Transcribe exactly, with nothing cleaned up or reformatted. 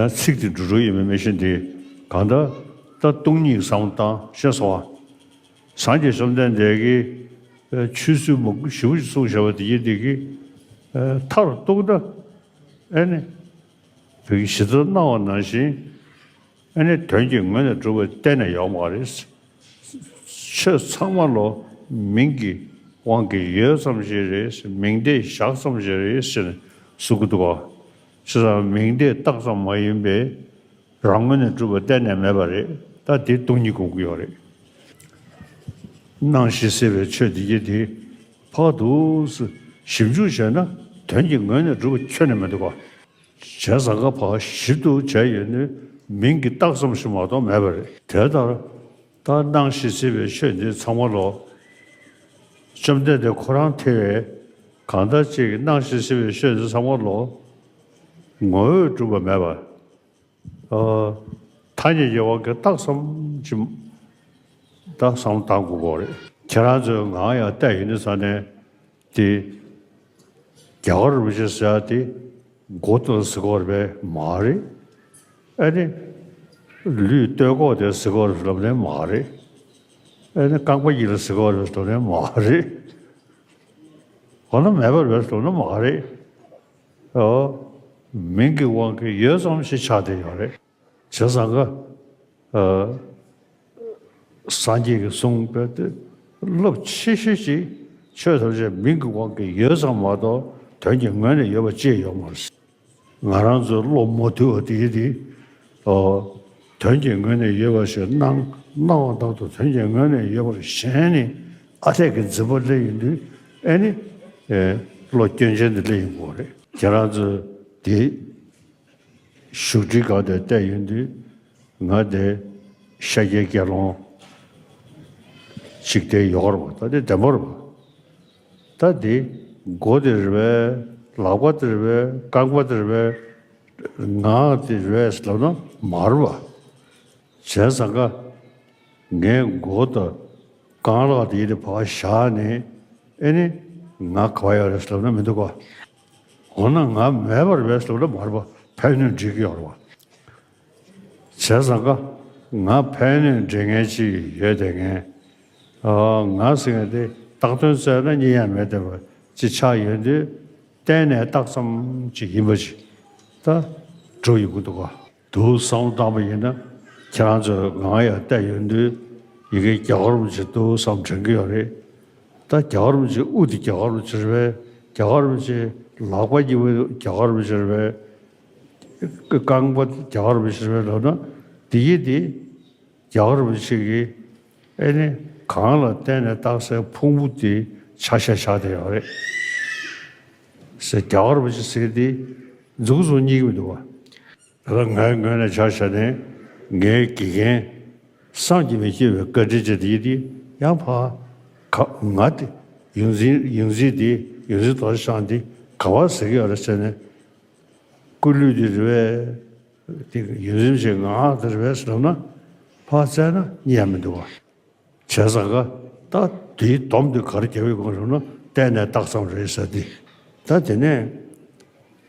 ཡང་ཚིག་དེ་འགྲོ་འགྲོ་ཡིན་མིན་མི་ཤེས་འདི། གང་ལྟར་ད་སྟོང་ཉིད་བསམ་བློ་བཏང་ཤེས་སོང་བ། སངས་རྒྱས་བཅོམ་ལྡན་འདས་ཀྱིས་ཆོས་ཚུལ་མང་པོ་ཞེ་པོ་ཅིག་གསུངས་བཞག་པ་དེ་ཡིན་དེ་གི་མཐར་གཏུགས་ན། ཨེ་ནི་བོད་ཀྱི་གཞི་རྩར་སྣང་བ་ནང་བཞིན། ཨེ་ནི་དོན་གྱི་ངོས་ནས་གྲུབ་པ་གཏན་ནས་ཡོད་མ་རེད། ཆོས་ཚང་མ་ལོ་མིང་གི་དབང་གིས་ཡོད་ཙམ་ཞིག་རེད། མིང་བརྡས་བཞག་ཙམ་ཞིག་རེད་ཟེར་ནས་གསུང་གི་འདུག་ག་བྱས་ཙང་མིང་བརྡས་བཏགས་ཙམ་མ་ཡིན་པའི་རང་ངོས་ནས་གྲུབ་པ་གཏན་ནས་མེད་པ་རེད། ད་དེ་སྟོང་ཉིད་དགོངས་ཀྱི་ཡོད་རེད། སྣང་ཞིང་སྲིད་པའི་ཆོས་འདི་གྱད་དེ་ཕར་འདུག་སེ་ཞིབ་འཇུག་བྱས་ན་དོན་གྱི་ངོས་ནས་གྲུབ་པ་ཁྱོན་ནས་མི་འདུག་ག་བྱས་ཙང་ཀ་ཕར་ཞིབ་ཏུ་བྱས་ཡོད་ནི་མིང་གི་རྟགས་ཙམ་ཞིག་མ་གཏོགས་མེད་པ་རེད། དེ་ལྟར་ད་སྣང་ཞིང་སྲིད་པའི་ཆོས་འདི་ཚང་མ་ལོ། བཅོམ་ལྡན་འདས་ཁོ་རང་ཐེ་བའི་གང་ལྟར་ཅིག་གི་སྣང་ཞིང་སྲིད་པའི་ཆོས་འདི་ཚང་མ་ལོ། ངོ་བོས་གྲུབ་པ་མེད་པ། ཨ། ཐ་སྙད་ཀྱི་དབང་གིས་རྟགས་ཙམ་ཅིག་ད་བསམ་བློ་བཏང་དགོས་ཀྱི་རེད། ཁྱེད་རང་ཚོས་ངའང་ཡང་བལྟས་ཡོད་ནི་ས་ནས་དེ། རྒྱལ་བ་རིན་པོ་ཆེ་ཟེར་ཡ་དེ་མགོ་ཏོ་ཟེར་གྱི་ཡོད་རེད་པས་མ་རེད། ཨ་ནི་ལུས་སྟོད་ཁོག་དེ་ཟེར་གྱི་ཡོད་རེད་ལབ་ནའི་མ་རེད། ཨ་ནི་རྐང་པ་གཉིས་ལ་ཟེར་གྱི་ཡོད་རེད་ལབ་ནའི་མ་རེད། འོ་ན་མེད་པ་རེད་ལབ་ན་མ་རེད། ཨོ། མིང་གི་དབང་གིས་ཡོད་ཙམ་ཞིག་ཆགས་བསྡད་ཡོད་རེད། བྱས་ཙང་ཀ་ཨ། སངས་རྒྱས་ཀྱིས་གསུངས་པའི་དེ་རླབས་ཆེ་ཤོས་ཤིག་ཆོས་ཐམས་ཅད་མིང་གི་དབང་གིས་ཡོད་ཙམ་མ་གཏོགས་དོན་གྱི་ངོས་ནས་ཡོད་པ་ཅིག་ཡོད་མ་རེད། ང་རང་ཚོའི་བློ་མ་དུལ་བ་དེ་དེ། ཨོ། དོན་གྱི་ངོས་ནས་ཡོད་པ་ཞིག་སྣང་སྣང་བ་ལྟར་དུ་དོན་གྱི་ངོས་ནས་ཡོད་པར་ཞེན་ནས་ཨ་འཐས་ཀྱི་འཛིན་པ་སླེབས་ཡོང་དུས་ཨེ་ནི། ཨེ། བློ་སྐྱོན་ཅན་དེ་སླེབས་ཡོང་གི་ཡོད་རེད། ཁྱེད་རང་ཚོས་དེ། བཞུགས་ཁྲིའི་སྒང་དེར་བལྟས་ཡོང་དུས་ང་དེ་ཤཱཀྱའི་དགེ་སློང་གཅིག་དེ་ཡོད་རེད་པ། ད་དེ་བདེན་པ་རེད་པ། ད་དེ་མགོ་དེ་རེད་པས། ལག་པ་དེ་རེད་པས། རྐང་པ་དེ་རེད་པས། ངག་དེ་རེད་པས་ལབ་ན་མ་རེད་པ། བྱས་ཙང་ཀ་ངས་མགོ་དང་རྐང་ལག་དེ་ཡི་དེ་ཕར་བཞག་ནས་ཨེ་ནི་ང་ག་པར་ཡོད་རེད་ལབ་ན་མི་འདུག་ག་འོ་ན་ང་མེད་པ་རེད་པས་ལབ་ན་མ་རེད་པ། ཕན་གནོད་འགྲིག་གི་ཡོད་རེད་པ། བྱས་ཙང་ཀ་ང་ཕན་གནོད་འདྲེན་མཁན་ཅིག་ཡོད་དེ་ངས། ཨ། ང་ཟེར་མཁན་དེ་བཏགས་དོན་བཙལ་ན་རྙེད་ཡ་མེད་བསྡད་པ་ཅིག་ཆགས་ཡོད་དུས་གཏན་ནས་རྟགས་ཙམ་ཅིག་ཡིན་པ་ཅིག་ད་འགྲོ་ཡོང་གི་འདུག་ག་འདུག་བསམ་བློ་བཏང་པ་ཡིན་ན་ཁྱེད་རང་ཚོས་ངའི་ཡར་བལྟས་ཡོང་དུས་ཡ་གི་རྒྱལ་བ་རིན་པོ་ཆེ་འདུག་བསམ་དྲན་གྱི་ཡོད་རེད། ད་རྒྱལ་བ་རིན་པོ་ཆེའི་དབུ་དེ་རྒྱལ་བ་རིན་པོ་ཆེ་རེད་པས། རྒྱལ་བ་རིན་པོ་ཆེའི་ལག་པ་གཉིས་པོ་རྒྱལ་བ་རིན་པོ་ཆེ་རེད་པས། རྐང་པ་རྒྱལ་བ་རིན་པོ་ཆེ་རེད་པས་ལབ་ན་དེ་ཡི་དེ་རྒྱལ་བ་རིན་པོ་ཆེ་གིས་ཨེ་ནི་གང་ལ་བརྟེན་ནས་བཏགས་སའི་ཕུང་པོ་དེ་ཆ་ཤས་ཆགས་བསྡད་ཡོད་རེད། ཟེར་རྒྱལ་བ་རིན་པོ་ཆེ་ཟེར་དེ་མཛུབ་གུ་གཉིས་ཀྱི་མི་འདུག་ག་ད་ལྟ་ངའི་ངོས་ནས་ཆ་བཞག་ནས་ངའི་དགེ་རྒན་བསམ་གྱིས་མི་ཁྱབ་པའི་བཀའ་དྲིན་ཅན་དེ་ཡིན་དེ་ཡང་ཕར་ག་ང་དེ་ཡོངས་འཛིན་ཡོངས་འཛིན་དེ་ཡོངས་འཛིན་རྡོ་རྗེ་འཆང་དེ་ག་པར་ཟེར་གྱི་ཡོད་རེད་ཟེར་ནས་སྐུ་ལུས་དེ་རེད་པས། དེ་ཡོངས་འཛིན་ཆེན་ངག་དེ་རེད་པས་ཟེར་ན་ཕར་བཙལ་ན་རྙེད་ཡ་མི་འདུག་ག་བྱས་ཙང་ཀ་ད་དེའི་སྡོམ་དེ་ག་རེ་རྒྱབ་ཡོད་གང་ཞུ་ན་གཏན་ནས་རྟགས་ཙམ་རེད་ཟེར་དེ། ད་དེ་ནས་